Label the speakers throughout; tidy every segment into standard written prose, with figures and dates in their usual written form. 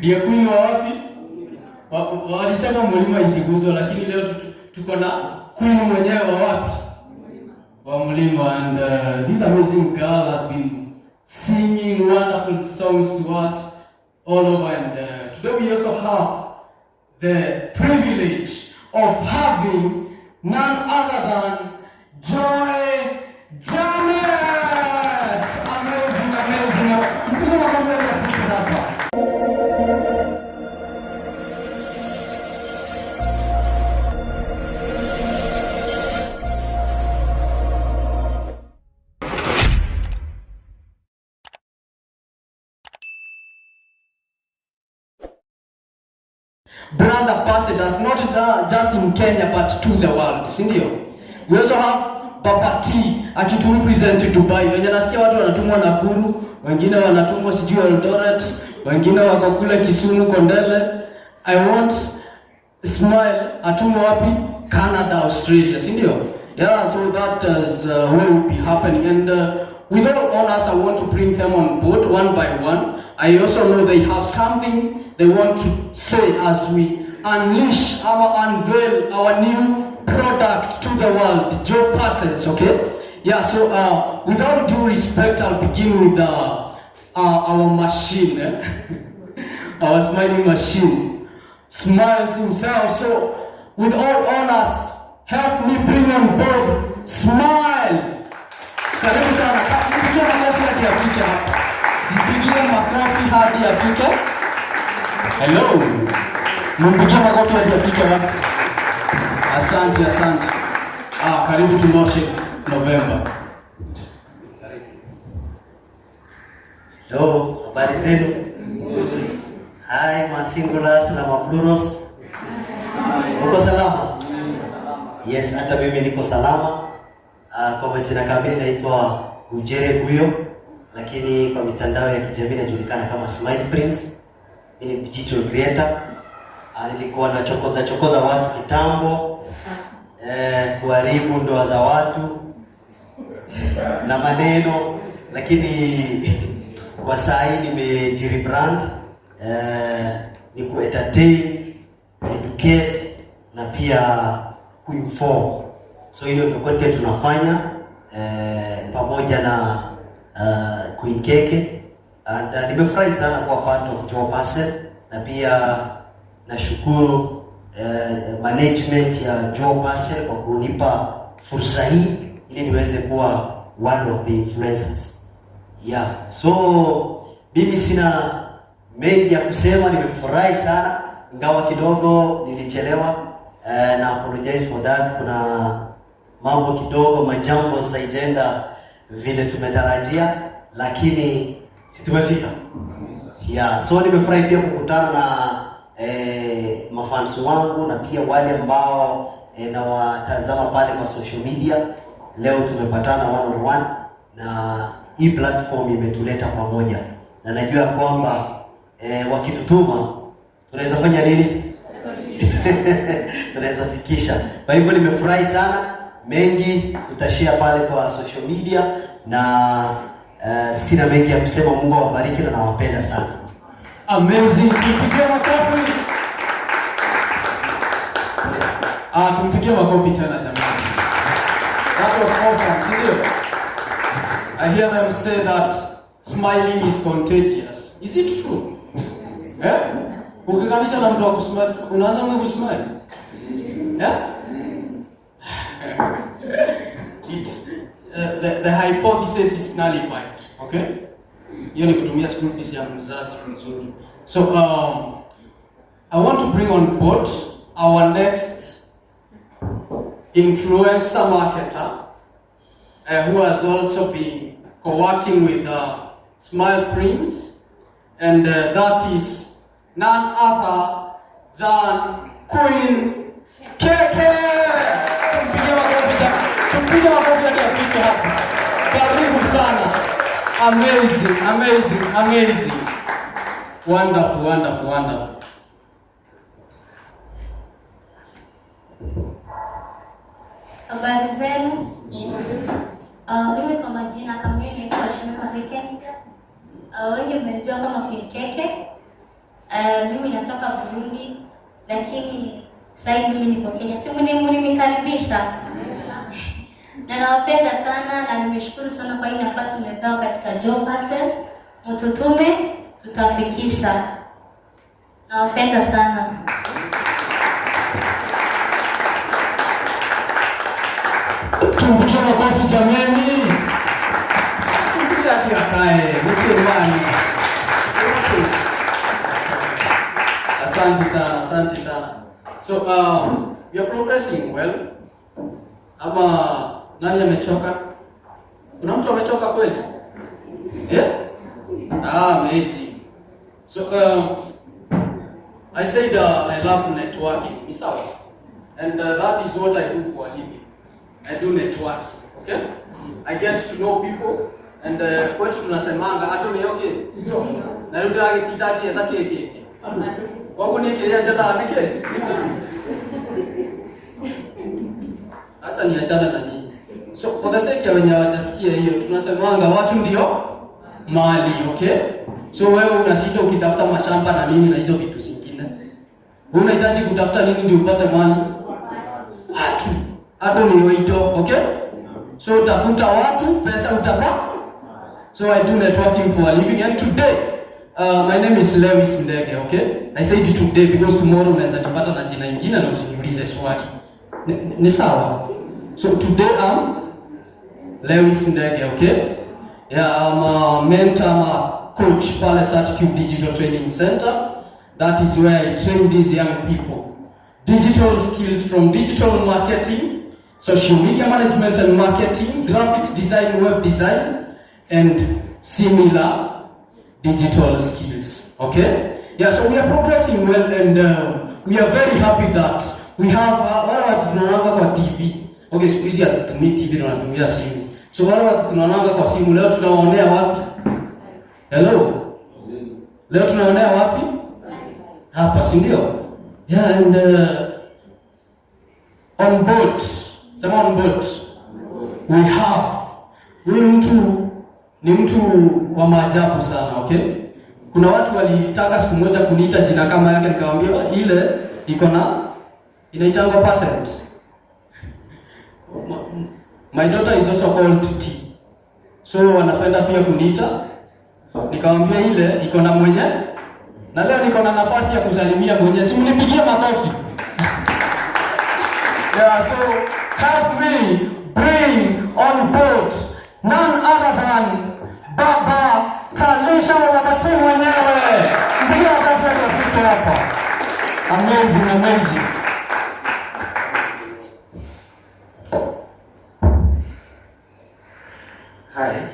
Speaker 1: Ndiye queen wa wapi? Walisema mlima isiguzwe, lakini leo tuko na queen mwenyewe wa wapi? Wa mlima. And this amazing girl has been singing wonderful songs to us all over, and today we also have the privilege of having none other than Joy Janet. Amazing, amazing. Mpige makofi hadi afike hapa. Brand ambassadors, not just in Kenya but to the world, si ndio? We also have Baba T akitu represent Dubai. Wenye nasikia watu wanatumwa Nakuru, wengine wanatumwa sijui Eldoret, wengine wako kule Kisumu Kondele. I want Smile atumwe wapi? Canada, Australia, si ndio? Yeah, so that is what will be happening, and with all honors, I want to bring them on board one by one. I also know they have something they want to say as we unleash our unveil our new product to the world, Joe Parcels, okay? Yeah, so with all due respect, I'll begin with our machine, eh? Our smiling machine smiles himself. So, with all honors, help me bring on board Smile. Karibu sana. Mpigie makofi hadi afike hapa. Mpigie makofi hadi afike. Hello. Mpigie makofi hadi afike hapa. Asante, asante. Ah, karibu to No Shave November.
Speaker 2: Hello, habari zenu? Hi, masingulars na maplurals. Uko salama? Yes, hata mimi niko salama. Kwa majina kamili naitwa Ujere Guyo, lakini kwa mitandao ya kijamii najulikana kama Smile Prince. Mimi ni digital creator. Nilikuwa nachokoza chokoza watu kitambo, kuharibu ndoa za watu na maneno, lakini kwa saa hii nimejirebrand, ni kuentertain, educate na pia kuinform. So hiyo ndio content tunafanya pamoja na Queen Keke, and nimefurahi sana kuwa part of Joe Parcel, na pia nashukuru management ya Joe Parcel kwa kunipa fursa hii ili niweze kuwa one of the influencers. Yeah, so mimi sina mengi ya kusema, nimefurahi sana ingawa kidogo nilichelewa, na apologize for that. Kuna mambo kidogo majambo saijaenda vile tumetarajia, lakini si tumefika. Yeah, so nimefurahi pia kukutana na mafans wangu na pia wale ambao nawatazama pale kwa social media. Leo tumepatana one on one na hii platform imetuleta pamoja, na najua kwamba wakitutuma tunaweza fanya nini? Tunaweza fikisha. Kwa hivyo nimefurahi sana, mengi tutashare pale kwa social media na sina mengi ya kusema. Mungu awabariki na nawapenda sana.
Speaker 1: Amazing. Tumpigie makofi. Ah, tumpigie makofi tena jamani. That was awesome, si ndio? I hear them say that smiling is contagious. Is it true? Eh? Ukiganisha na mtu wa kusmile, unaanza mwe kusmile? Eh? It the hypothesis is nullified, okay? Hiyo ni kutumia school fees ya mzazi vizuri. So I want to bring on board our next influencer marketer who has also been co-working with Smile Prince, and that is none other than Queen Keke. Tumpigie makofi, tumpigie makofi hadi afike hapa. Karibu sana. Amazing, amazing, amazing. Wonderful, wonderful, wonderful.
Speaker 3: Habari zenu? Mimi kwa majina kamili naitwa Shemima Vacancy. Wengi mmenijua kama Queen Keke. Mimi natoka Burundi, lakini sasa hivi mimi niko Kenya. Si mlinikaribisha? Na nawapenda sana na nimeshukuru sana kwa hii nafasi nimepewa katika Job Parcel. Mtutume, tutafikisha. Nawapenda sana.
Speaker 1: Tumpigie makofi jameni. Tumpigie hadi akae. Mke. Asante sana, asante sana. So we are progressing well. Ama nani amechoka? Kuna mtu amechoka kweli? Yeah? Ah, amazing. So I said I love networking. Ni sawa? And that is what I do for a living. I do networking. Okay? I get to know people and kwetu tunasemanga andu nĩ okay. Na rĩu ndĩragĩtinda ngĩetha kĩ kĩngĩ. Koguo niĩ kĩrĩa njethaga nĩ kĩ? Acha niachane na nyinyi. So for the sake ya wenye hawajasikia hiyo, tunasemanga watu ndio mali, okay? So wewe unashinda ukitafuta mashamba na nini na hizo vitu zingine. Wewe unahitaji kutafuta nini ndio upate mali? Watu. Hapo ni wito, okay? So utafuta watu, pesa utapa. So I do networking for a living, and today my name is Lewis Ndege, okay? I said today because tomorrow unaweza nipata na jina ingine na usiniulize swali. Ni sawa? So today I'm Lewis Ndege, okay? Yeah, I'm a mentor, I'm a coach pale Certitude Digital Training Center. That is where I train these young people. Digital skills from digital marketing, social media management and marketing, graphics design, web design, and similar digital skills. Okay? Yeah, so we are progressing well, and we are very happy that we have wale watu tunaonanga kwa TV. Okay, siku hizi hatutumii TV, tunatumia simu. So wale watu tunaonanga kwa simu leo tunawaonea wapi? Hello? Leo tunaonea wapi? Hapa, si ndio? Yeah, and on board, sema on board, we have huyu mtu ni mtu wa maajabu sana, okay? Kuna watu walitaka siku moja kuniita jina kama yake, nikamwambia ile iko na inaitangwa patent. My daughter is also called T. So wanapenda pia kuniita, nikamwambia ile iko na mwenye, na leo niko na nafasi ya kusalimia mwenye, si mnipigie makofi. Yeah, so help me bring on board none other than Baba Talisha Wabati mwenyewe. Mpigie makofi afike hapa. Amazing, amazing.
Speaker 4: Hi.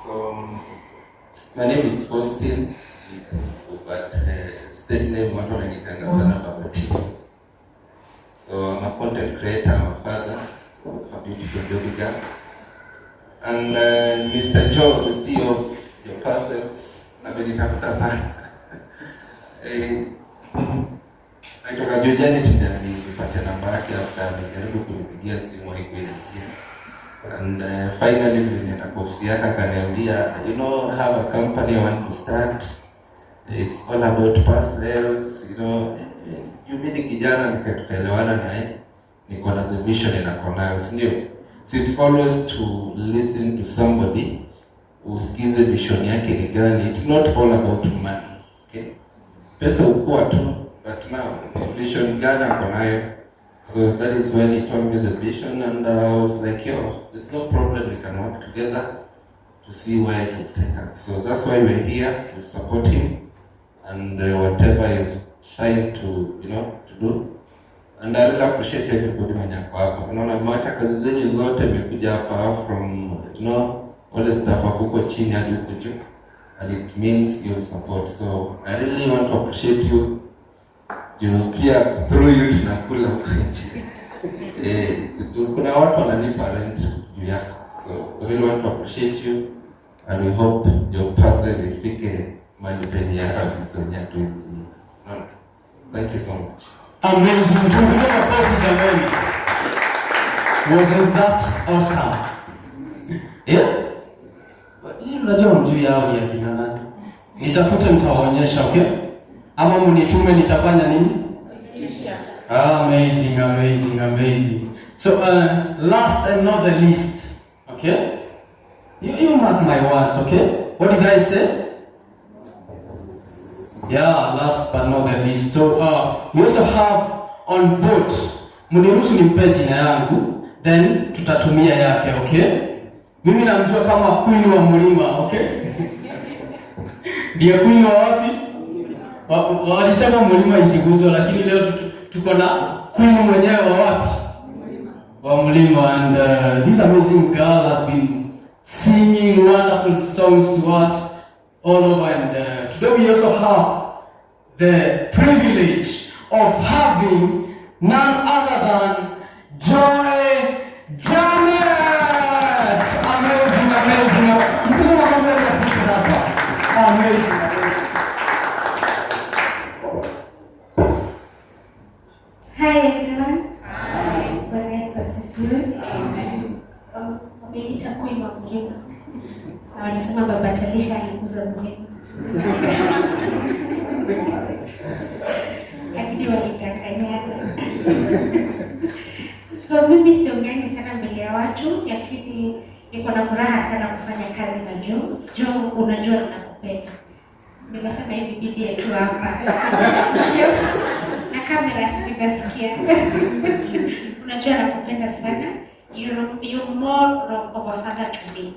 Speaker 4: So, my name is Faustin, but stage name watu wananiitanga sana Baba T. So I'm a content creator, I'm a father of a beautiful baby girl. And Mr. Joe, the CEO of Your Parcels, amenitafuta sana. Aitoka Juliani ndiye alinipatia namba yake after amejaribu kunipigia simu haikuingia. And finally vile nilienda kwa ofisi yake akaniambia, I have a company I want to start. It's all about parcels. You mimi kijana tukaelewana naye, niko na the vision nako nayo, si ndio? So it's always to listen to somebody, usikize vision yake ni gani. It's not all about money. Okay? Pesa ukua tu, but now vision gani ako nayo? So that is when he told me the vision, and I was like, yo, there's no problem, we can work together to see where it will take us. So that's why we're here, to support him and whatever he's trying to do. And I really appreciate everybody mwenye ako hapa. Unaona, mmeacha kazi zenyu zote mmekuja hapa from, wale staff wako huko chini hadi huko juu. And it means your support. So I really want to appreciate you. Juu pia through you tunakula huko nje. Kuna watu wanalipa rent juu yako. So we really want to appreciate you and we hope your parcel ifike mahali penye hata sisi wenyewe hatuwezi. No. Thank you so much.
Speaker 1: Amazing. Tumpigie makofi jamani. Wasn't that awesome? Yeah? Hii unajua mjui hao ni akina nani? Nitafute, nitawaonyesha, okay? Ama mnitume, nitafanya nini? Amazing, amazing, amazing. So last and not the least, okay? You mark my words, okay? What did I say? Yeah, last but not the least. So we also have on board, mniruhusu nimpe jina yangu, then tutatumia yake, okay? Mimi namjua kama Queen wa Mlima, okay? Ndiye Queen wa wapi? Walisema mlima isiguzwe, lakini leo tuko na Queen mwenyewe wa wapi? Wa mlima. And this amazing girl has been singing wonderful songs to us all over, and today we also have the privilege of having none other than Joy Janet. Amazing, amazing. Mpige makofi rafiki hapa. Amazing, amazing.
Speaker 5: Hi everyone. Bwana Yesu asifiwe. Wameniita Queen wa Mlima. Na walisema Baba Talisha alikuza mlima. Lakini walidanganyana. So mimi siongeangi sana mbele ya watu, lakini niko na furaha sana kufanya kazi na Joe. Joe, unajua ninakupenda. Nimesema hivi bibi akiwa hapa. Na kamera zinasikia. Unajua nakupenda sana. You're more of a father to me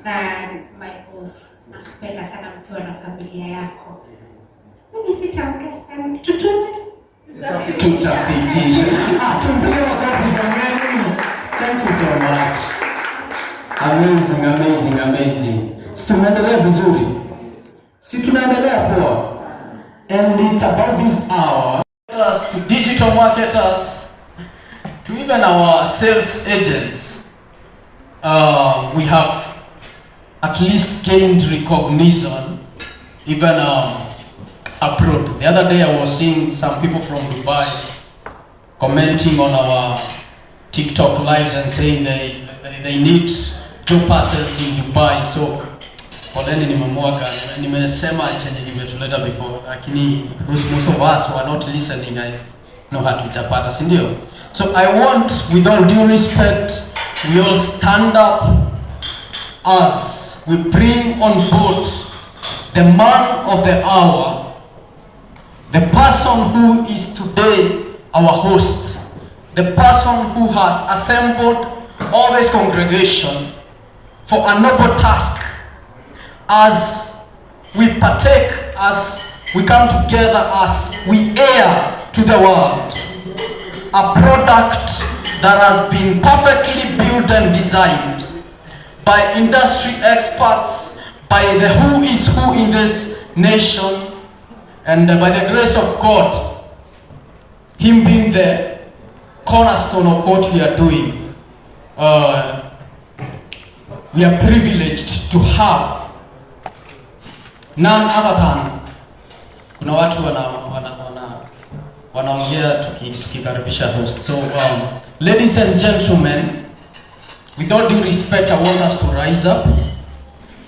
Speaker 5: than my boss. Nakupenda sana mkiwa na familia yako. Mimi sitaongea sana. Tutume.
Speaker 1: Tutafikisha. Ah, tumpige makofi jamani. Thank you so much. Amazing, amazing, amazing. Si tunaendelea vizuri? Si tunaendelea poa? And it's about this hour to digital marketers, to even our sales agents. We have at least gained recognition even abroad. The other day I was seeing some people from Dubai commenting on our TikTok lives and saying they need two parcels in Dubai. So poleni, nimemwaga, nimesema chenye kimetuleta before, lakini because most of us were not listening, I know hatujapata, si ndio? So I want, with all due respect, we all stand up as we bring on board the man of the hour, the person who is today our host, the person who has assembled all this congregation for a noble task as we partake, as we come together, as we air to the world a product that has been perfectly built and designed by industry experts, by the who is who in this nation, and by the grace of God, Him being the cornerstone of what we are doing, we are privileged to have none other than, kuna watu wanaongea tukikaribisha host. So ladies and gentlemen, with all due respect, I want us to rise up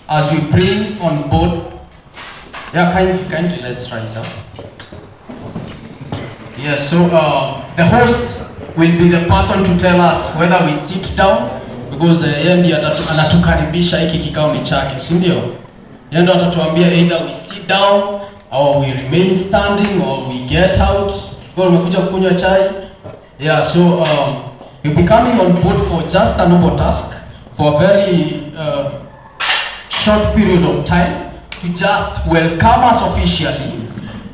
Speaker 1: as we bring on board. Yeah, kindly, kindly let's rise up. Yeah, so the host will be the person to tell us whether we sit down, because yeye ndiye anatukaribisha, hiki kikao ni chake, si ndio? Yeye ndo atatuambia either we sit down or we remain standing or we get out. Kwa umekuja kunywa chai. Yeah, so we'll be coming on board for just a noble task for a very short period of time to just welcome us officially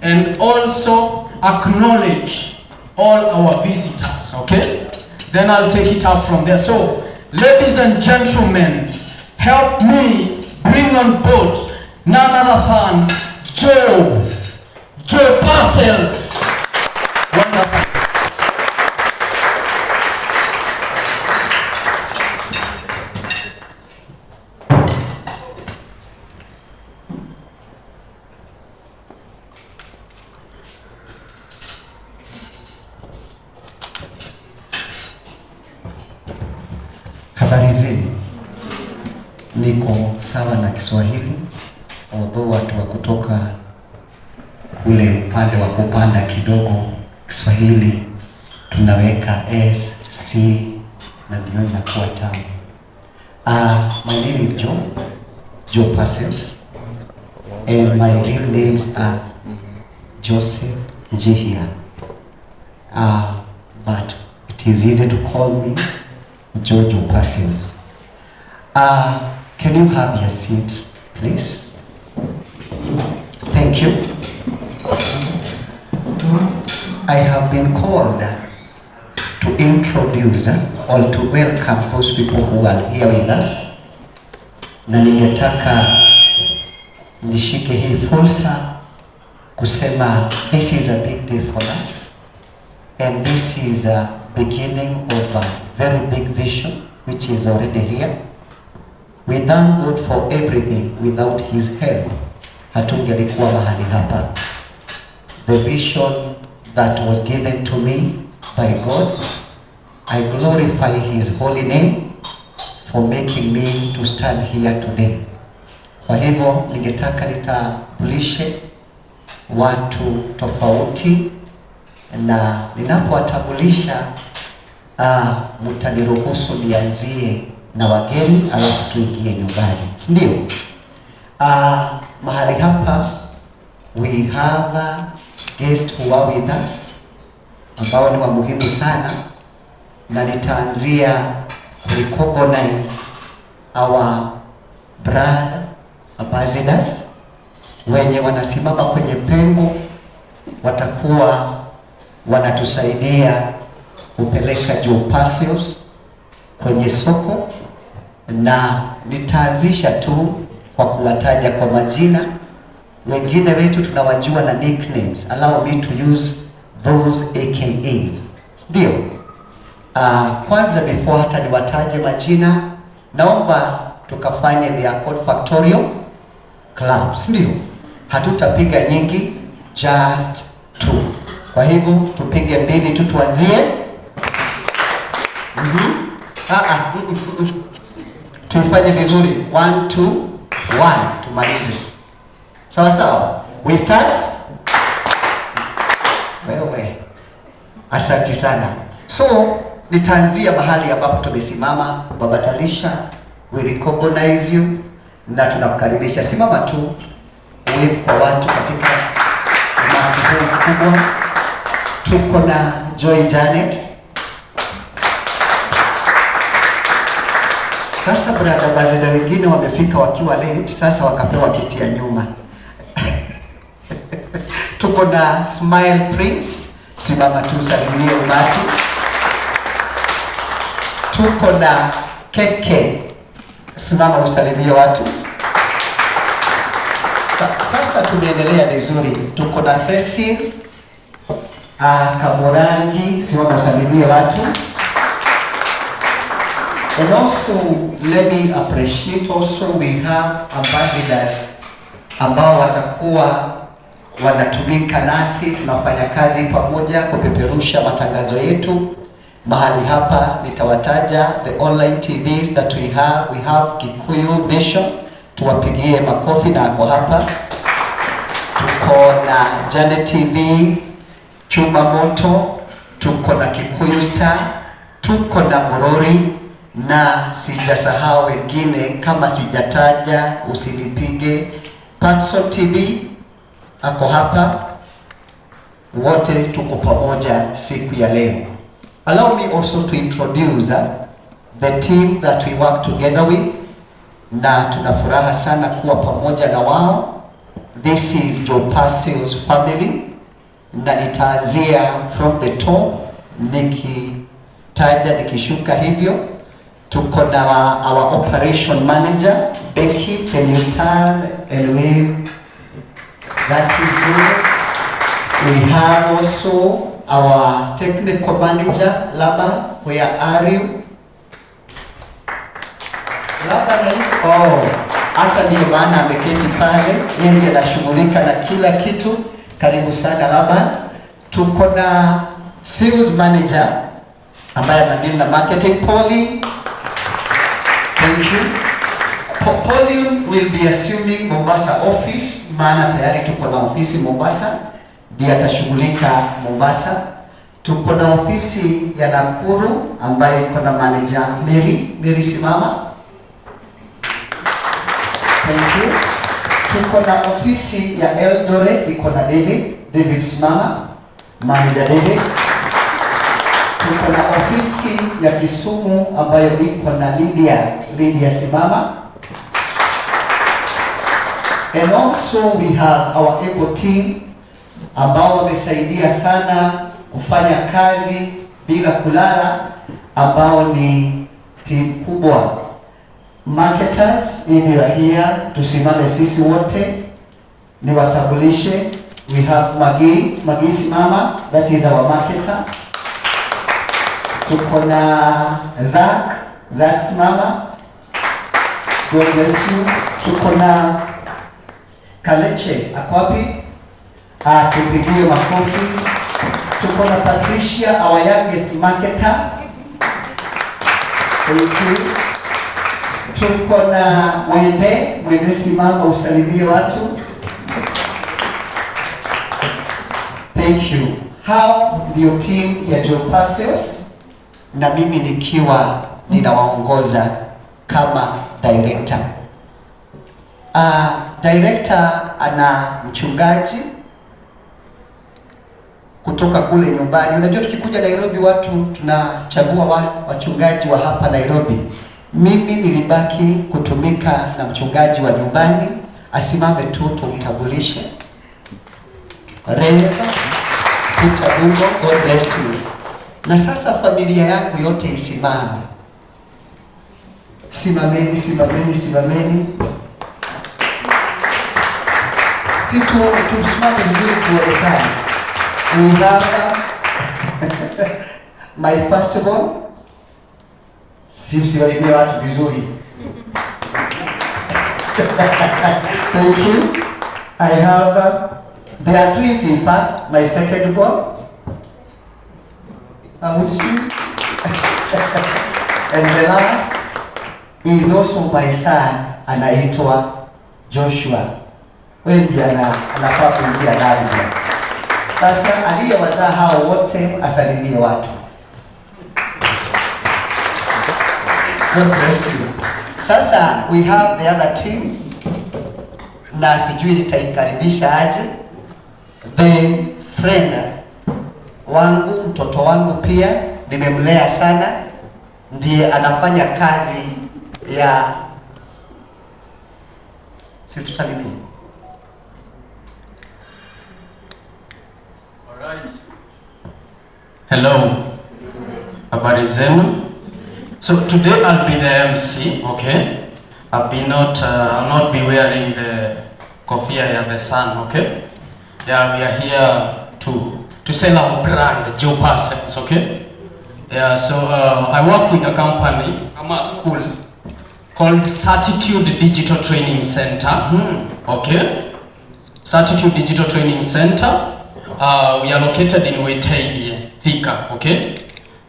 Speaker 1: and also acknowledge all our visitors, okay? Then I'll take it up from there. So, ladies and gentlemen, help me bring on board none other than Joe Parcells. Wonderful.
Speaker 6: Habari zenu, niko sawa na Kiswahili. Although watu wa kutoka kule upande wa kupanda kidogo Kiswahili tunaweka S, C na ndio inakuwa tamu. My name is Joe, Joe Perseus, and my real names are Joseph Njihia. But it is easy to call me Jojo Perseus. Can you have your seat, please? Thank you. I have been called to introduce or to welcome those people who are here with us, na ningetaka nishike hii fursa kusema this is a big day for us and this is a beginning of a very big vision which is already here. We thank God for everything. Without his help, hatungelikuwa mahali hapa. The vision that was given to me by God, I glorify his holy name for making me to stand here today. Kwa hivyo ningetaka nitambulishe watu tofauti, na ninapowatambulisha mtaniruhusu nianzie na wageni alafu tuingie nyumbani, si ndio? Mahali hapa we have guests who are with us ambao ni wa muhimu sana, na nitaanzia recognize our brand ambassadors wenye wanasimama kwenye pengo, watakuwa wanatusaidia kupeleka Joe Parcels kwenye soko, na nitaanzisha tu kwa kuwataja kwa majina. Wengine wetu tunawajua na nicknames. Allow me to use those AKAs, ndio. Kwanza before hata niwataje majina, naomba tukafanye the accord factorial claps, ndio. Hatutapiga nyingi, just two. Kwa hivyo tupige mbili tu, tuanzie. Ah, ah, Tuifanye vizuri. One, two, one, tumalize. Sawa sawa. We start? Wewe. Asante sana. So nitaanzia mahali ambapo tumesimama. Baba Talisha, we recognize you na tunakukaribisha. Simama tu wave kwa watu katika umati huu mkubwa. Tuko na Joy Janet. Sasa brother ambassador wengine wamefika wakiwa late, sasa wakapewa kiti ya nyuma. Tuko na Smile Prince, simama tu salimie umati. Tuko na Keke, simama usalimie watu. Sasa tumeendelea vizuri. Tuko na Cecil Kamurangi, simama usalimie watu. And also let me appreciate also we have ambassadors ambao watakuwa wanatumika nasi, tunafanya kazi pamoja kupeperusha matangazo yetu mahali hapa. Nitawataja the online TVs that we have. We have Kikuyu Nation, tuwapigie makofi na ako hapa. Tuko na Janet TV, Chuma Moto, tuko na Kikuyu Star, tuko na Murori na sijasahau wengine, kama sijataja usinipige. Patson TV ako hapa, wote tuko pamoja siku ya leo. Allow me also to introduce the team that we work together with, na tuna furaha sana kuwa pamoja na wao. This is Joe Parcells family, na nitaanzia from the top nikitaja nikishuka hivyo. Tuko na our operation manager Becky, can you stand and wave? That is good. We have also our technical manager Laban, where are you? Laban, oh, hata ndiyo maana ameketi pale, yeye ndiye anashughulika na kila kitu. Karibu sana Laban. Tuko na sales manager ambaye anadeal na marketing, Pauline. Thank you. Pauline will be assuming Mombasa office, maana tayari tuko na ofisi Mombasa, ndiye atashughulika Mombasa. Tuko na ofisi ya Nakuru ambayo iko na manager Mary. Mary, simama. Thank you. Tuko na ofisi ya Eldoret, iko na David. David, simama. Manager David. Tuko na ofisi ya Kisumu ambayo iko na Lydia. Lydia, simama. And also we have our able team ambao wamesaidia sana kufanya kazi bila kulala, ambao ni team kubwa. Marketers, if you are here, tusimame sisi wote niwatambulishe. We have Magi. Magi, simama, that is our marketer. Tuko na Zach. Zach, simama. God bless you. Tuko na Kaleche, ako wapi? Ah, tupigie makofi. Tuko na Patricia, our youngest marketer. Thank you. Tuko na Mwende. Mwende, simama usalimie watu. Thank you. Hao ndio team ya Joe Parcels na mimi nikiwa ninawaongoza kama director. Director ana mchungaji kutoka kule nyumbani. Unajua tukikuja Nairobi watu tunachagua wachungaji wa hapa Nairobi. Mimi nilibaki kutumika na mchungaji wa nyumbani, asimame tu tumtambulishe. Rev Peter Bungo, God bless you. Na sasa familia yangu yote isimame. Simameni, simameni, simameni. Si tu tusimame vizuri tuonekane. We have my first born. Si usiwaibie watu vizuri. Thank you. I have, they are twins in fact, my second born. How is she? And the last is also my son, anaitwa Joshua. Wewe ndiye anafaa kuingia ndani. Sasa aliyewazaa hao wote asalimie watu. God bless you. Sasa we have the other team, na sijui nitaikaribisha aje. The friend wangu, mtoto wangu pia nimemlea sana, ndiye anafanya kazi ya, si tusalimie.
Speaker 1: Alright. Hello. Habari zenu. So today I'll be the MC, okay? I'll not be wearing the kofia ya the sun, okay? Yeah, we are here to sell our brand, Joe Parcels, okay? Yeah, so I work with a company, I'm a school called Certitude Digital Training Center, okay? Certitude Digital Training Center. We are located in Witeithie, Thika, okay?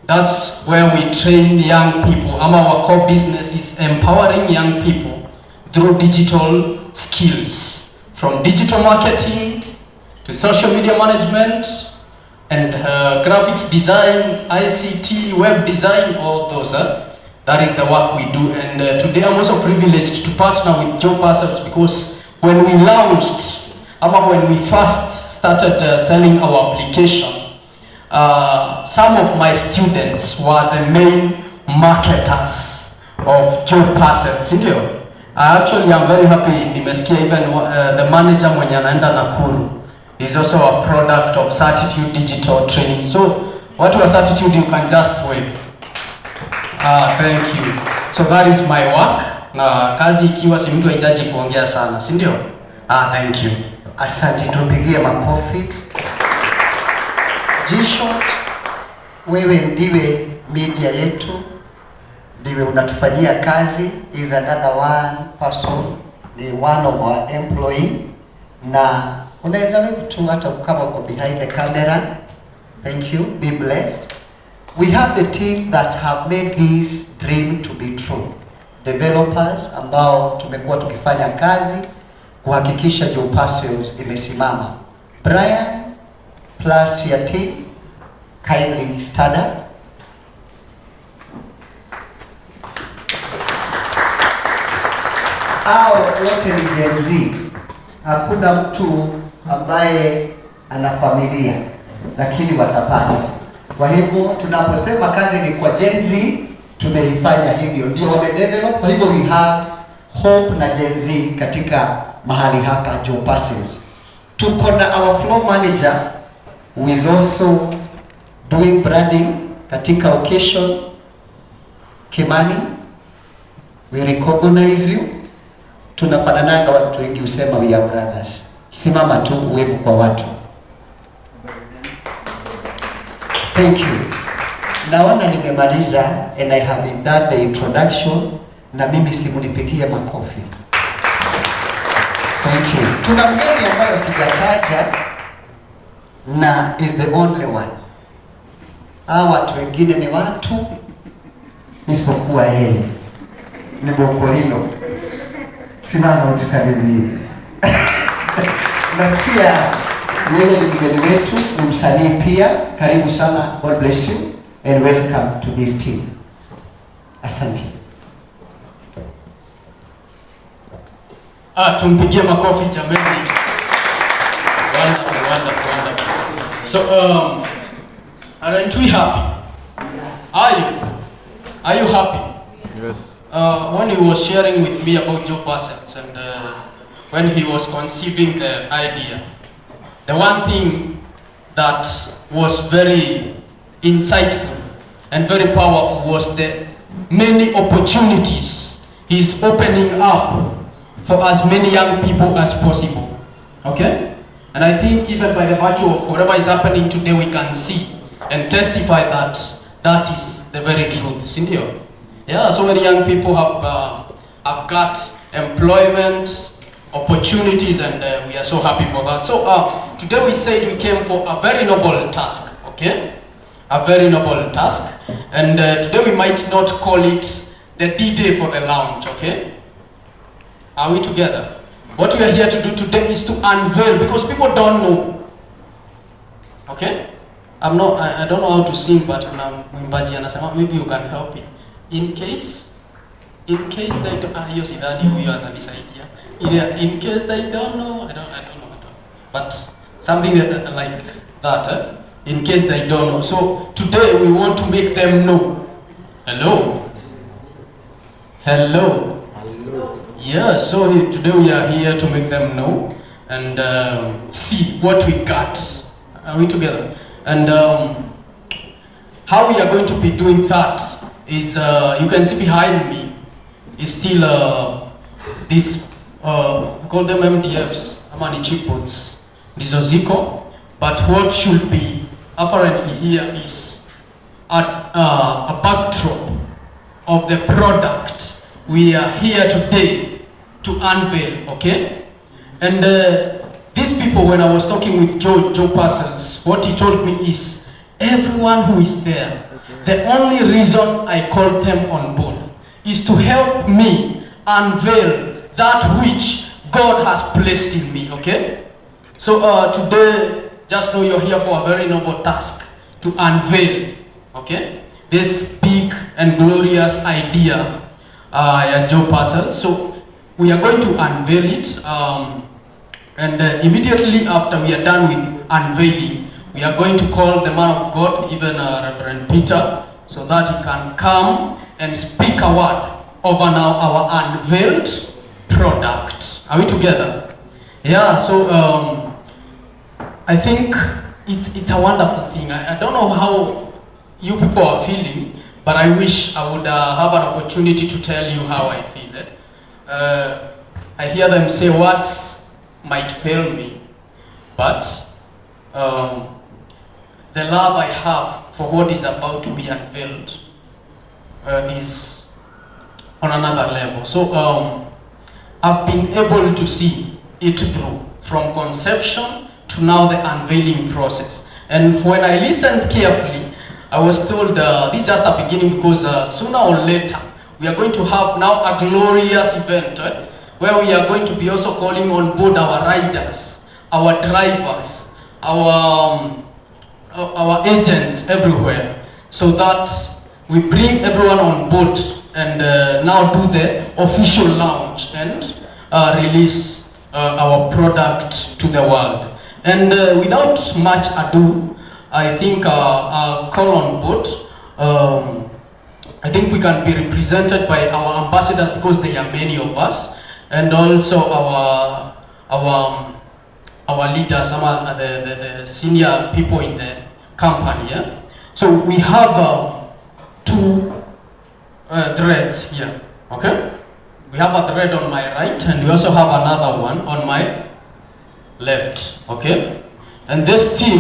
Speaker 1: That's where we train young people. Our core business is empowering young people through digital skills, from digital marketing to social media management and graphics design, ICT, web design, all those. That is the work we do. And today I'm also privileged to partner with Joe Parcels because when we launched, when we first started selling our application, some of my students were the main marketers of Joe Parcels, ndio? I actually am very happy nimesikia even the manager mwenye anaenda Nakuru is also a product of Certitude Digital Training. So watu wa Certitude, you can just wave. Thank you. So that is my work. Na kazi ikiwa si mtu hahitaji kuongea sana, si ndio? Thank you.
Speaker 6: Asante, tupigie makofi. G-Shot, wewe ndiwe media yetu, ndiwe unatufanyia kazi. Is another one person, ni one of our employee, na unaweza wewe tu hata kama uko behind the camera. Thank you, be blessed. We have the team that have made this dream to be true. developers ambao tumekuwa tukifanya kazi kuhakikisha Joe Parcels imesimama. Brian plus your team, kindly stand up. Hao wote ni Gen Z. Hakuna mtu ambaye ana familia, lakini watapata. Kwa hivyo tunaposema kazi ni kwa Gen Z, tumeifanya hivyo, ndio wamedevelop. Kwa hivyo we have Hope na Gen Z katika mahali hapa Joe Parcels. Tuko na our floor manager who is also doing branding katika occasion. Kimani, we recognize you. Tunafanananga, watu wengi husema we are brothers. Simama tu uwepo kwa watu. Thank you. Naona nimemaliza and I have been done the introduction, na mimi simunipigie makofi. Thank you. Tuna mgeni ambayo sijataja na is the only one. Hawa watu wengine ni watu isipokuwa yeye ni Bokolino. Simama utusalimie. Nasikia yeye ni mgeni wetu, ni msanii pia. Karibu sana. God bless you and welcome to this team. Asante.
Speaker 1: Ah, tumpigie makofi jameni. Wonderful, wonderful, wonderful. So, aren't we happy? Are you? Are you happy?
Speaker 7: Yes.
Speaker 1: When he was sharing with me about Joe Parcels and when he was conceiving the idea, the one thing that was very insightful and very powerful was the many opportunities he's opening up for as many young people as possible. Okay? And I think even by the virtue of whatever is happening today, we can see and testify that that is the very truth. Sindio? Yeah, so many young people have got employment opportunities, and we are so happy for that. So today we said we came for a very noble task, okay? A very noble task. And today we might not call it the D-Day for the launch, okay? Are we together? What we are here to do today is to unveil, because people don't know. Okay? I don't know how to sing, but kuna mwimbaji anasema, maybe you can help me. In case they don't, ah, hiyo sidhani huyo atanisaidia. Yeah, in case they don't know, I don't know. But something like that, eh? In case they don't know. So today we want to make them know. Hello? Hello?
Speaker 7: Hello.
Speaker 1: Yeah, so today we are here to make them know and see what we got. Are we together? And how we are going to be doing that is, you can see behind me is still this, we call them MDFs, ama ni chipboards, ndizo ziko. But what should be apparently here is a backdrop of the product we are here today to unveil, okay? And these people, when I was talking with Joe Parcels, what he told me is, everyone who is there, the only reason I called them on board is to help me unveil that which God has placed in me, okay? So today, just know you're here for a very noble task, to unveil, okay? This big and glorious idea ya Joe Parcels. So we are going to unveil it, and immediately after we are done with unveiling, we are going to call the man of God, even Reverend Peter, so that he can come and speak a word over now our unveiled product. Are we together? Yeah, so I think it's a wonderful thing. I don't know how you people are feeling, but I wish I would have an opportunity to tell you how I feel. Eh? I hear them say words might fail me, but the love I have for what is about to be unveiled is on another level. So I've been able to see it through from conception to now the unveiling process. And when I listened carefully, I was told this is just a beginning, because sooner or later We are going to have now a glorious event where we are going to be also calling on board our riders, our drivers, our agents everywhere, so that we bring everyone on board and now do the official launch and release our product to the world. And without much ado, I think I'll call on board. I think we can be represented by our ambassadors because there are many of us, and also our leaders, some of the senior people in the company. Yeah? So we have two threads here, okay? We have a thread on my right, and we also have another one on my left, okay? And this team,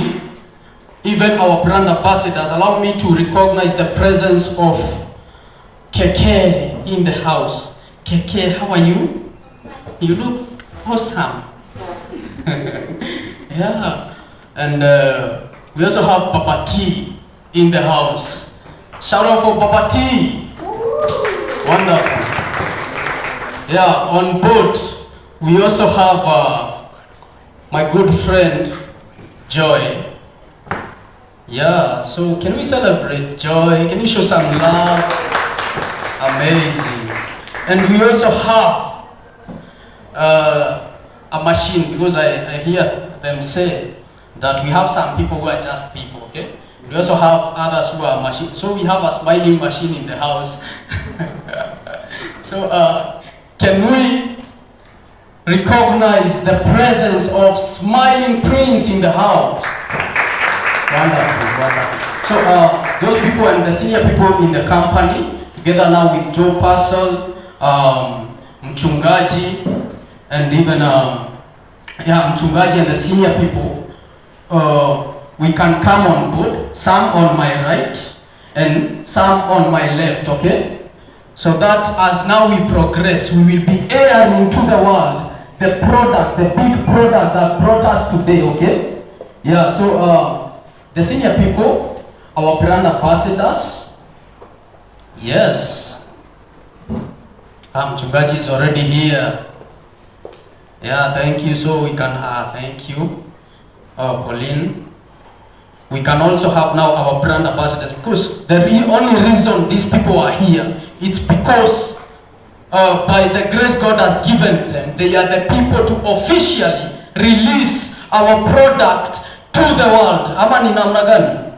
Speaker 1: even our brand ambassadors, allow me to recognize the presence of Keke in the house. Keke, how are you? You look awesome. Yeah. And we also have Papa T in the house. Shout out for Papa T. Wonderful. Yeah, on board, we also have my good friend, Joy. Yeah, so can we celebrate Joy? Can you show some love? Amazing. And we also have a machine, because I hear them say that we have some people who are just people, okay? We also have others who are machines. So we have a smiling machine in the house. So can we recognize the presence of Smiling Prince in the house? Wonderful, wonderful. So those people and the senior people in the company, together now with Joe Parcel, Mchungaji, and even Mchungaji and the senior people, we can come on board, some on my right and some on my left, okay? So that as now we progress, we will be airing to the world the product, the big product that brought us today, okay? Yeah, so the senior people, our brand ambassadors, yes. Mchungaji is already here. Yeah, thank you. So we can, thank you, Pauline. We can also have now our brand ambassadors, because the only reason these people are here, it's because by the grace God has given them, they are the people to officially release our product to the world. Ama ni namna gani?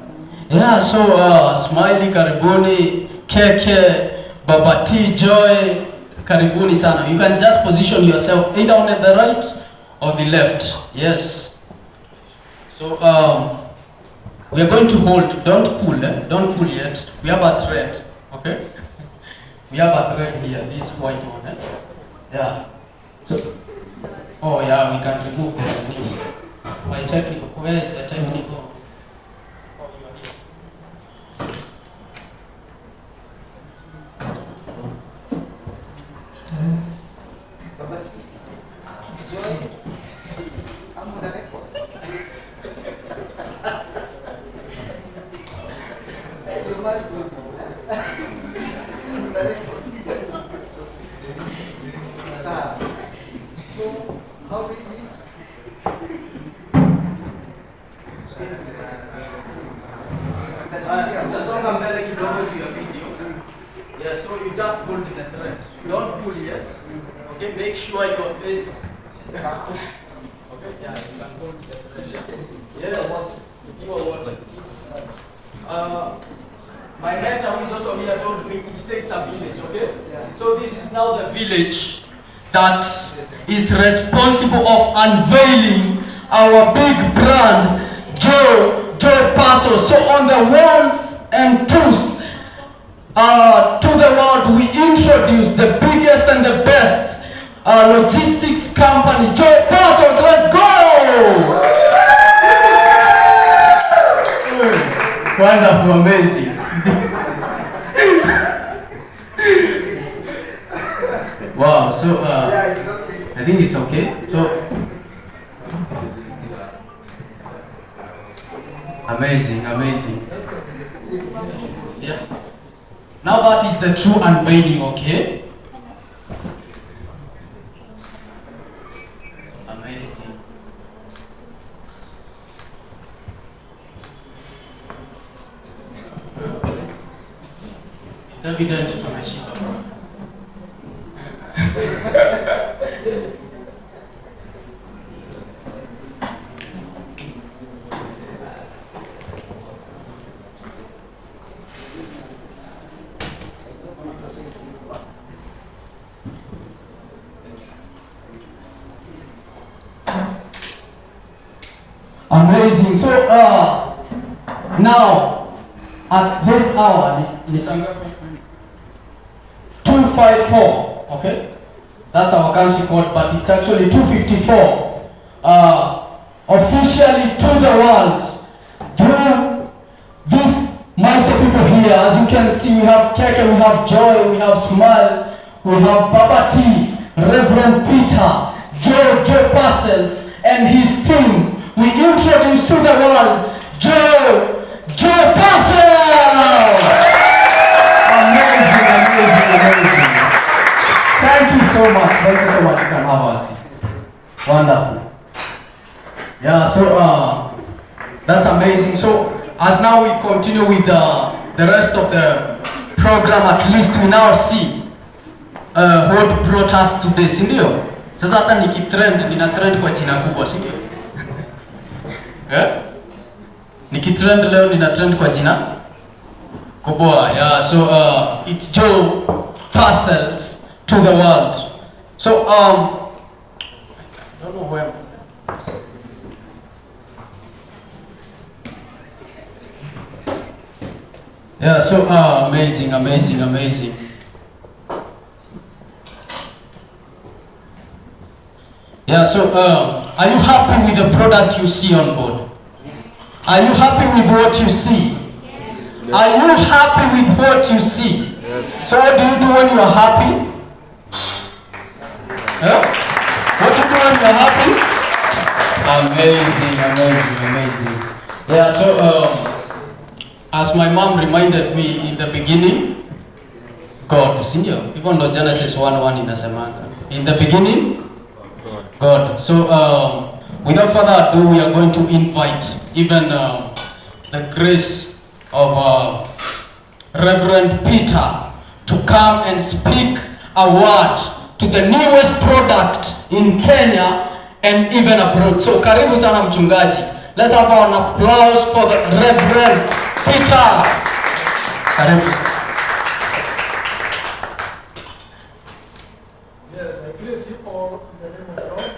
Speaker 1: Yeah, so Smiley, karibuni, Keke, Baba T, Joy, karibuni sana. You can just position yourself either on the right or the left. Yes. So we are going to hold, don't pull, eh? Don't pull yet. We have a thread, okay? We have a thread here, this white one, eh? Yeah. So, oh yeah, we can remove the things. My technical, where is the technical? Oh, you are here.
Speaker 7: So, how do we meet?
Speaker 1: Tutasonga mbele kidogo to your video. Yeah, so you just hold the thread. Don't pull yet. Okay, make sure your face. Okay, yeah, you can hold the thread. Yes, you are water. It's, my mentor who is also here told me it takes a village, okay?
Speaker 7: Yeah.
Speaker 1: So this is now the village that is responsible of unveiling our big brand, Joe Parcel. So on the ones and twos, to the world, we introduce the biggest and the best logistics company, Joe Parcels. Let's go! Wonderful, amazing. Wow, so
Speaker 7: Yeah, it's okay.
Speaker 1: I think it's okay. So amazing, amazing. Yeah. Now that is the true unveiling, okay? Amazing. It's evident tumeshiba, bro. Amazing. So now at this hour, ni saa ngapi? 254. Okay, that's our country code, but it's actually 254. Officially to the world through these mighty people here. As you can see, we have Keke, we have Joy, we have Smile, we have Baba T, Reverend Peter, Joe Parcels, and his team. We introduce to the world Joe Parcels! Amazing, amazing, amazing. Thank you so much. Thank you so much. You can have our seats. Wonderful. Yeah, so that's amazing. So as now we continue with the rest of the program, at least we now see what brought us today, si ndio? Sasa hata nikitrend, nina trend kwa jina kubwa, si ndio? Eh? Nikitrend leo nina trend kwa jina kubwa. Yeah, so it's Joe Parcels to the world. So I don't know where. Yeah, so amazing, amazing, amazing. Yeah, so are you happy with the product you see on board? Are you happy with what you see?
Speaker 5: Yes.
Speaker 1: Are you happy with what you see?
Speaker 4: Yes.
Speaker 1: So what do you do when you are happy? Huh? What do you do when you are happy? Amazing, amazing, amazing. Yeah, so as my mom reminded me in the beginning, God, si ndio? Hivyo ndo Genesis 1:1 inasemanga. In the beginning, God. So without further ado, we are going to invite even the grace of Reverend Peter to come and speak a word to the newest product in Kenya and even abroad. So karibu sana mchungaji. Let's have an applause for the Reverend Peter. Karibu.
Speaker 7: Yes, I greet you all in the name of God.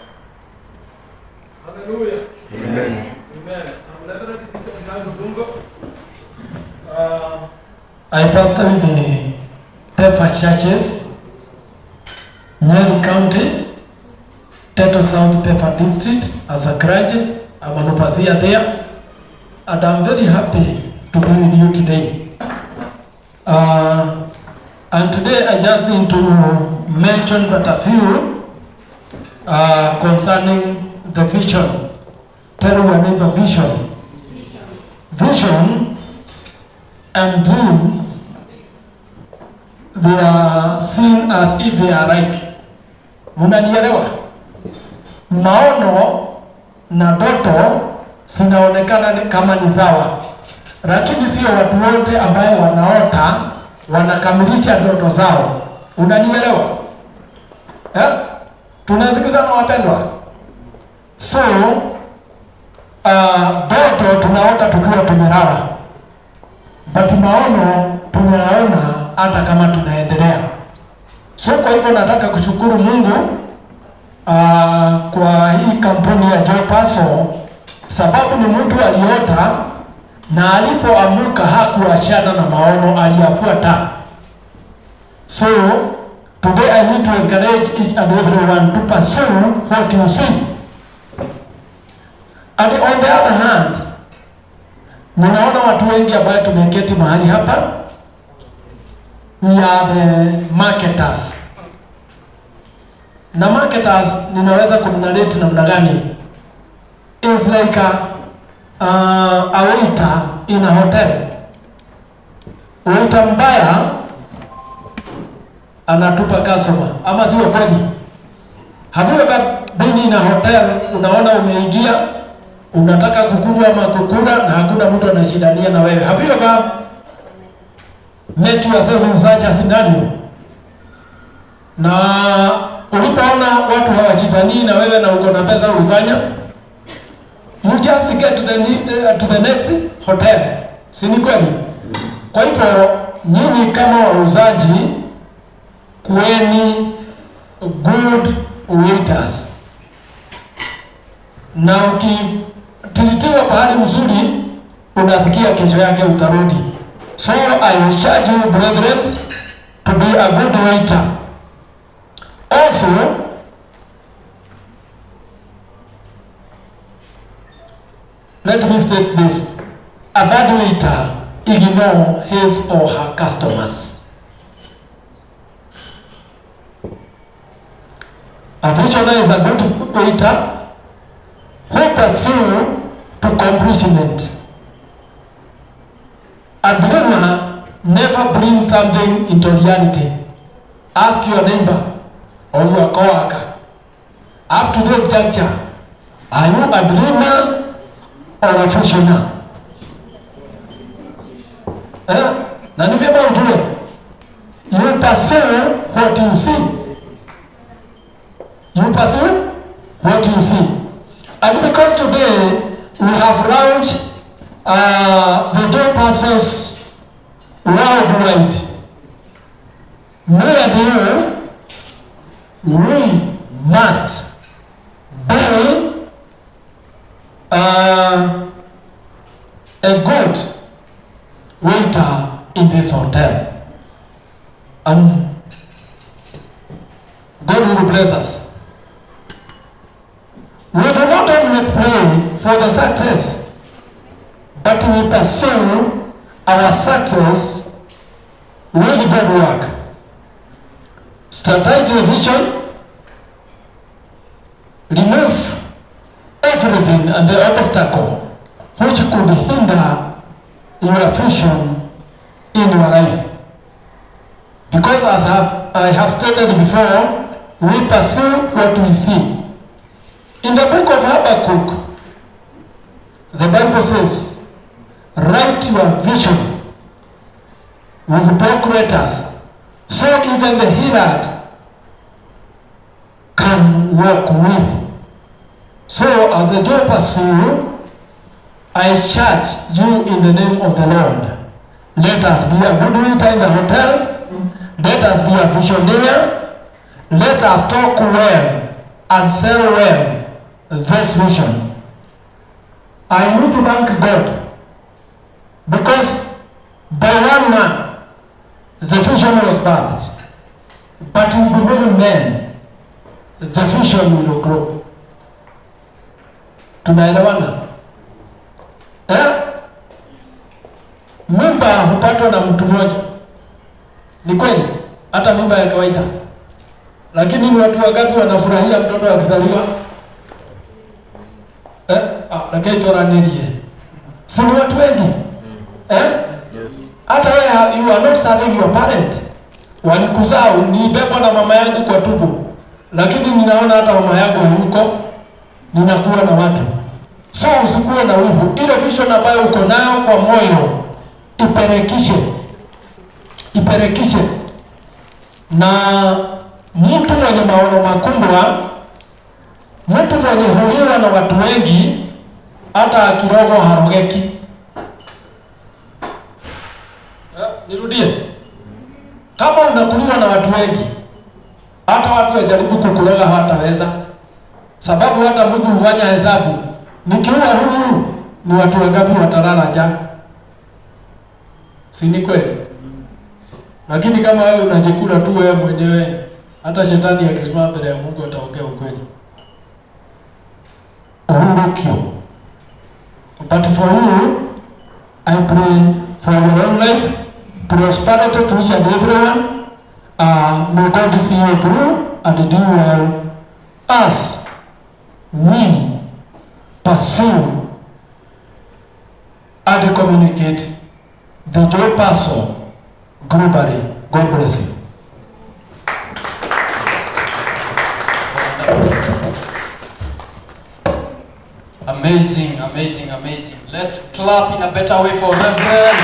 Speaker 7: Hallelujah.
Speaker 4: Amen.
Speaker 7: Amen. I'm Reverend Peter Ngango Dungo.
Speaker 8: I pastor with the Pefa Churches, Nyeri County, Teto South Pefa District as a clergy. I'm an overseer there, and I'm very happy to be with you today. And today I just need to mention but a few concerning the vision. Tell your neighbor, vision. Vision and dreams, they are seen as if they are like. Munanielewa? Maono na ndoto zinaonekana kama ni sawa, lakini sio watu wote ambaye wanaota wanakamilisha ndoto zao. Unanielewa? Eh? Tunasikizana wapendwa? So ndoto tunaota tukiwa tumelala, but maono tunaona hata kama tunaendelea. So kwa hivyo nataka kushukuru Mungu kwa hii kampuni ya Joe Parcel, sababu ni mtu aliota na alipoamuka hakuachana na maono, aliyafuata. So today I need to encourage each and everyone to pursue what you see. And on the other hand, ninaona watu wengi ambao tumeketi mahali hapa, we are the marketers. Na marketers ninaweza kumnarrate namna gani? It's like a waiter in a hotel. Waiter mbaya anatupa customer, ama sio kweli? Have you ever been in a hotel, unaona umeingia unataka kukunywa ama kukula na hakuna mtu anashindania na wewe? Have you ever met yourself in such a scenario? Na ulipoona watu hawashindanii na wewe na uko na pesa ulifanya, you just get to the next hotel, si ni kweli? Kwa hivyo nyinyi kama wauzaji kuweni good waiters, na ukitreatiwa pahali mzuri unasikia kesho yake utarudi. So I charge you, brethren, to be a good waiter. Also, let me state this. A bad waiter ignore his or her customers. A visionary is a good waiter who pursue to accomplishment. A dreamer never brings something into reality. Ask your neighbor or your coworker. Up to this juncture, are you a dreamer or a visionary? Eh? Na ni vyema ujue, you pursue what you see. You pursue what you see. And because today we have launched the Joy Parcels worldwide, me and you, we must be a good waiter in this hotel. And God will bless us. We do not only pray for the success, but we pursue our success with good work. Strategic vision, remove everything and the obstacle which could hinder your vision in your life. Because as I have stated before, we pursue what we see. In the book of Habakkuk, the Bible says, write your vision with block letters, so even the herald can walk with. So as the joy pursue, I charge you in the name of the Lord. Let us be a good waiter in the hotel. Let us be a visionary. Let us talk well and sell well this vision. I need to thank God because by one man the vision was birthed, but with many men the vision will grow. Tunaelewana? Eh? Mimba hupatwa na mtu mmoja, ni kweli, hata mimba ya kawaida, lakini ni watu wangapi wanafurahia mtoto akizaliwa? Eh? Ah, lakini toranerie, si ni watu wengi? Eh?
Speaker 9: Yes.
Speaker 8: Hata wewe you are not serving your parent. Walikuzaa, nilibebwa na mama yangu kwa tumbo, lakini ninaona hata mama yangu hayuko, ninakuwa na watu. So usikuwe na wivu. Ile vision ambayo uko nayo kwa moyo iperekishe, iperekishe. Na mtu mwenye maono makubwa, mtu mwenye huliwa na watu wengi, hata akirogo harogeki. Nirudie, kama unakuliwa na watu wengi, hata watu wajaribu kukuroga hawataweza, sababu hata Mungu hufanya hesabu, nikiua huyu ni watu wangapi watalala njaa? Si ni kweli? Lakini kama wewe unajikula tu wewe mwenyewe, hata shetani akisimama mbele ya Mungu ataongea ukweli. Uhurukio. But for you, I pray for your own life, prosperity to each and everyone. May God see you through and do well as we pursue and communicate the Joy Parcel globally. God bless you.
Speaker 1: Amazing, amazing, amazing. Let's clap in a better way for Reverend.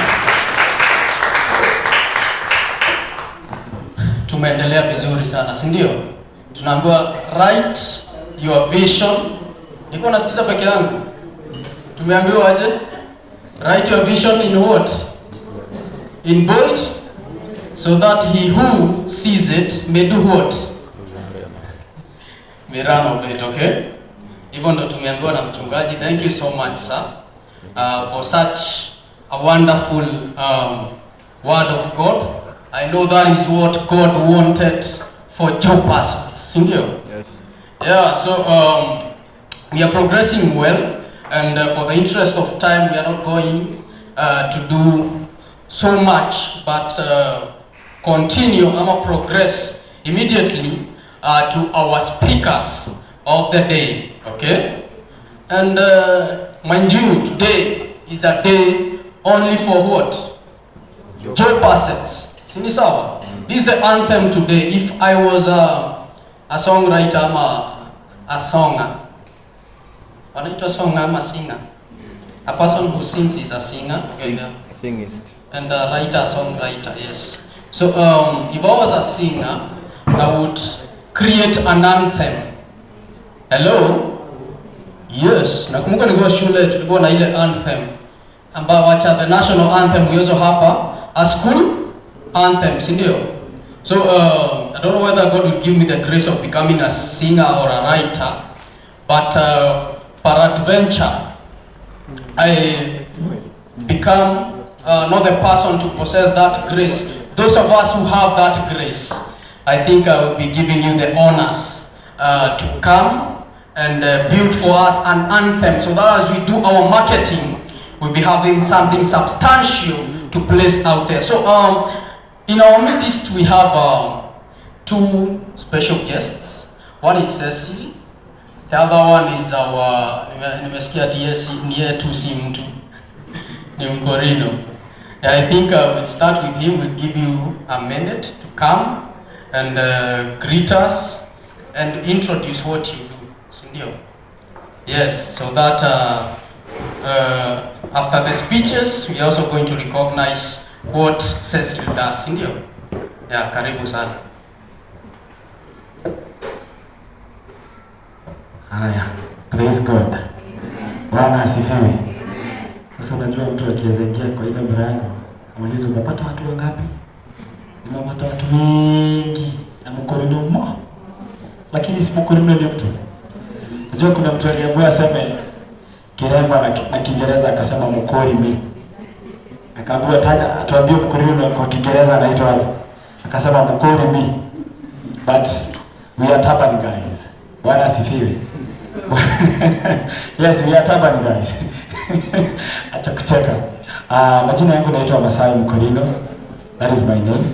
Speaker 1: Tumeendelea vizuri sana, si ndio? Tunaambiwa write your vision. Niko nasikiza peke yangu. Tumeambiwa aje? Write your vision in what? In bold, so that he who sees it may do what? May run of it, okay? Hivyo ndo tumeambiwa na mchungaji. Thank you so much, sir, for such a wonderful word of God. I know that is what God wanted for Joe Pastors, si ndio?
Speaker 9: Yes.
Speaker 1: Yeah, so we are progressing well, and for the interest of time, we are not going to do so much, but continue ama progress immediately to our speakers of the day, okay? And mind you, today is a day only for what? Joy persons. Si ni sawa? This is the anthem today. If I was a songwriter ama a songer, wanaitwa songer ama singer? A person who sings is a singer. Okay, yeah.
Speaker 9: Singist.
Speaker 1: And a writer, songwriter, yes. So if I was a singer, I would create an anthem. Hello? Yes, nakumbuka nilikuwa shule tulikuwa na ile anthem ambayo, wacha the national anthem, we also have a school anthem, si ndio? So I don't know whether God will give me the grace of becoming a singer or a writer, but peradventure I become not the person to possess that grace. Those of us who have that grace, I think I will be giving you the honors to come and build for us an anthem so that as we do our marketing, we'll be having something substantial to place out there. So in our midst, we have two special guests. One is Cecil. The other one is our, nimesikia TS ni yetu, si mtu, ni Mkorino. Yeah, I think we'll start with him. We'll give you a minute to come and greet us and introduce what you do. Si ndio? Yes, so that after the speeches, we are also going to recognize what Cecil does. Si ndio? Yeah, karibu sana.
Speaker 10: Haya, praise God. Bwana asifiwe. Sasa unajua mtu akiweza ingia kwa ile mlango, muulize umepata watu wangapi? Nimepata watu wengi na mkorino mmo. Lakini si mkorino ni mtu. Unajua kuna mtu aliambiwa aseme Kiremba na Kiingereza akasema mkori mi. Akaambiwa taja, atuambie mkorino kwa Kiingereza anaitwa aje? Akasema mkori mi. But we are Taban guys. Bwana asifiwe. Yes, we are Taban guys. Acha kucheka. Majina yangu naitwa Masai Mkorino. That is my name.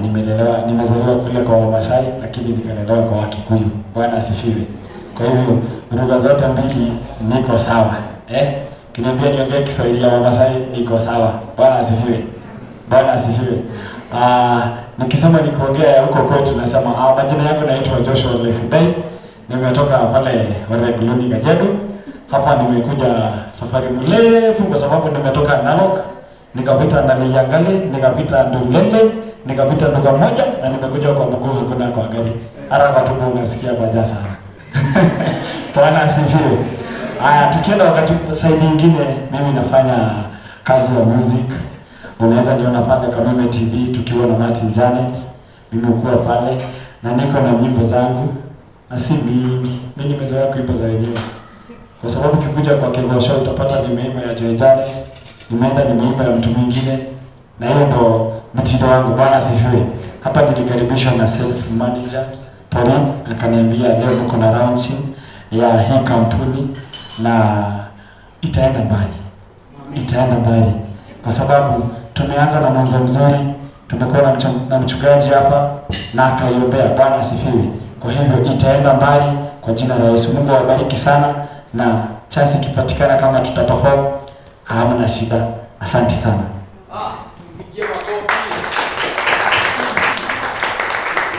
Speaker 10: Nimelelewa, nimezaliwa kule kwa Wamasai lakini nikalelewa kwa Wakikuyu. Bwana asifiwe. Kwa hivyo lugha zote mbili niko sawa. Eh? Kiniambia niongee Kiswahili ya Wamasai niko sawa. Bwana asifiwe. Bwana asifiwe. Nikisema nikuongea huko kwetu nasema majina yangu naitwa Joshua Lesidai. Nimetoka pale Oregluni Kajiado. Hapa nimekuja safari mrefu kwa sababu nimetoka Narok, nikapita Ndaliyangale, nikapita Ndulele, nikapita Nduga moja na nimekuja kwa mguu, hakuna kwa gari. Hata kwa tumbo unasikia baja sana. Bwana asifiwe. Haya, tukienda wakati side nyingine, mimi nafanya kazi ya music. Unaweza niona pale Kameme TV tukiwa na Martin Janet. Mimi hukuwa pale na niko na nyimbo zangu na si mingi. Mimi nimezoea kuimba za wenyewe. Kwa sababu ukikuja kwa Kegosho utapata nimeimba ya Joy Janet, nimeenda nimeimba ya mtu mwingine, na hiyo ndo mtindo wangu. Bwana asifiwe. Hapa nilikaribishwa na sales manager Pauline, akaniambia leo mko na launching ya hii kampuni na itaenda mbali. Itaenda mbali kwa sababu tumeanza na mwanzo mzuri, tumekuwa na mchungaji hapa na akaiombea. Bwana asifiwe. Kwa hivyo itaenda mbali kwa jina la Yesu. Mungu awabariki sana, na chance ikipatikana kama tutaperform hamna shida. Asante sana.
Speaker 1: Tumpigie makofi.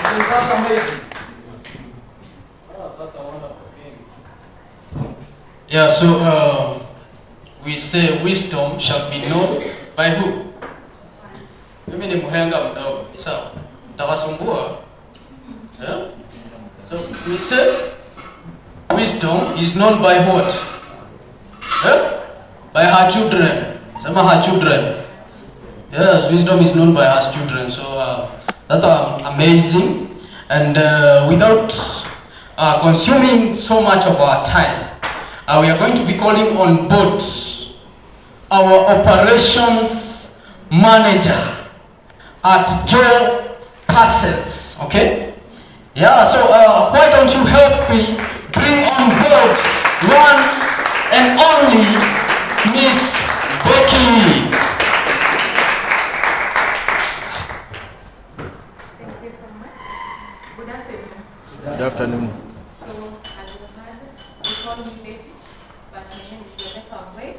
Speaker 1: Isn't that amazing? Oh, that's a wonderful thing. Yeah, so we say wisdom shall be known by who? Mimi ni mhenga mdogo, ni sawa? Tawasumbua. Yeah? So we say wisdom is known by what? Yeah? By her children. Sema her children. Yes, wisdom is known by her children. So that's amazing. And without consuming so much of our time, we are going to be calling on board our operations manager at Joe Parcels. Okay? Yeah, so why don't you help me bring on board one and only Miss Becky.
Speaker 9: Thank you so much. Good afternoon.
Speaker 11: Good afternoon.
Speaker 9: So, as you heard, they call me Becky, but my name is Rebecca Ongwe.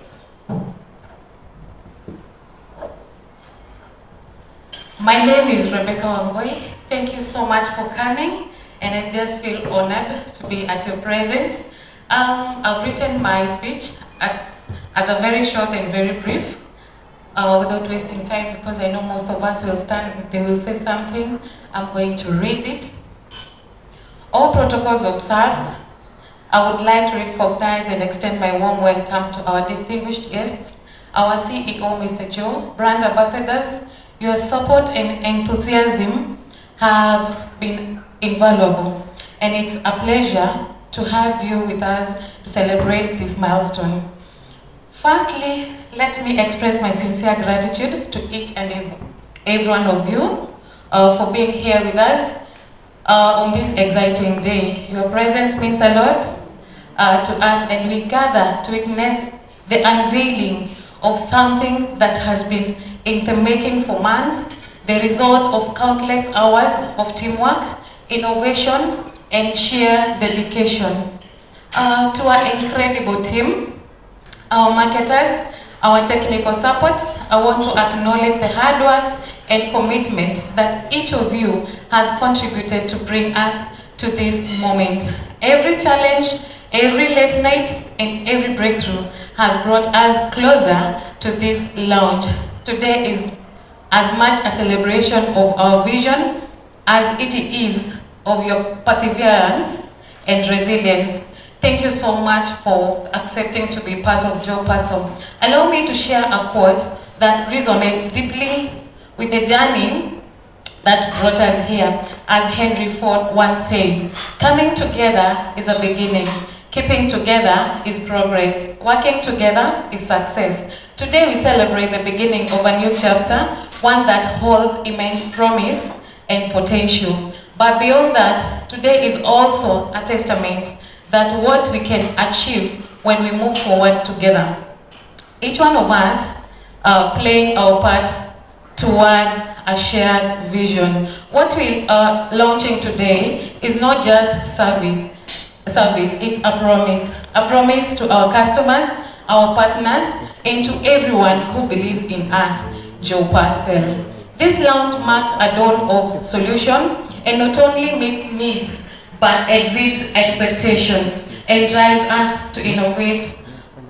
Speaker 9: My name is Rebecca Wangoi. Thank you so much for coming, and I just feel honored to be at your presence. I've written my speech as a very short and very brief, without wasting time, because I know most of us will stand, they will say something. I'm going to read it. All protocols observed, I would like to recognize and extend my warm welcome to our distinguished guests, our CEO, Mr. Joe, brand ambassadors. Your support and enthusiasm have been invaluable, and it's a pleasure to have you with us to celebrate this milestone. Firstly, let me express my sincere gratitude to each and every one of you for being here with us on this exciting day. Your presence means a lot to us, and we gather to witness the unveiling of something that has been in the making for months, the result of countless hours of teamwork, innovation, and sheer dedication. To our incredible team, our marketers, our technical support, I want to acknowledge the hard work and commitment that each of you has contributed to bring us to this moment. Every challenge, every late night, and every breakthrough has brought us closer to this launch. Today is as much a celebration of our vision as it is of your perseverance and resilience. Thank you so much for accepting to be part of Joe Parcel. Allow me to share a quote that resonates deeply with the journey that brought us here. As Henry Ford once said, coming together is a beginning. Keeping together is progress. Working together is success. Today we celebrate the beginning of a new chapter, one that holds immense promise and potential. But beyond that, today is also a testament that what we can achieve when we move forward together. Each one of us playing our part towards a shared vision. What we are launching today is not just service, it's a promise. A promise to our customers, our partners, and to everyone who believes in us, Joe Parcel. This launch marks a dawn of solution and not only meets needs, but exceeds expectation and drives us to innovate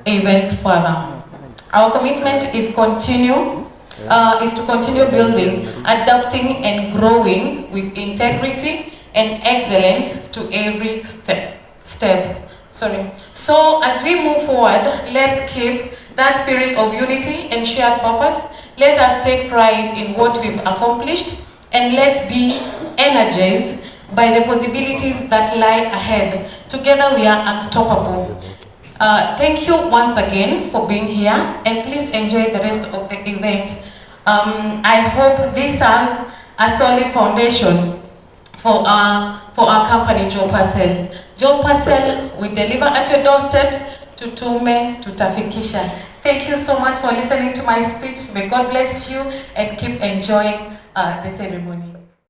Speaker 9: even further. Our commitment is to continue building, adapting, and growing with integrity and excellence to every step. So as we move forward, let's keep that spirit of unity and shared purpose. Let us take pride in what we've accomplished, and let's be energized by the possibilities that lie ahead. Together we are unstoppable. Thank you once again for being here, and please enjoy the rest of the event. I hope this serves a solid foundation for our company, Joe Parcel. Joe Parcel, we deliver at your doorsteps. Tutume, tutafikisha. Thank you so much for listening to my speech. May God bless you and keep enjoying the ceremony.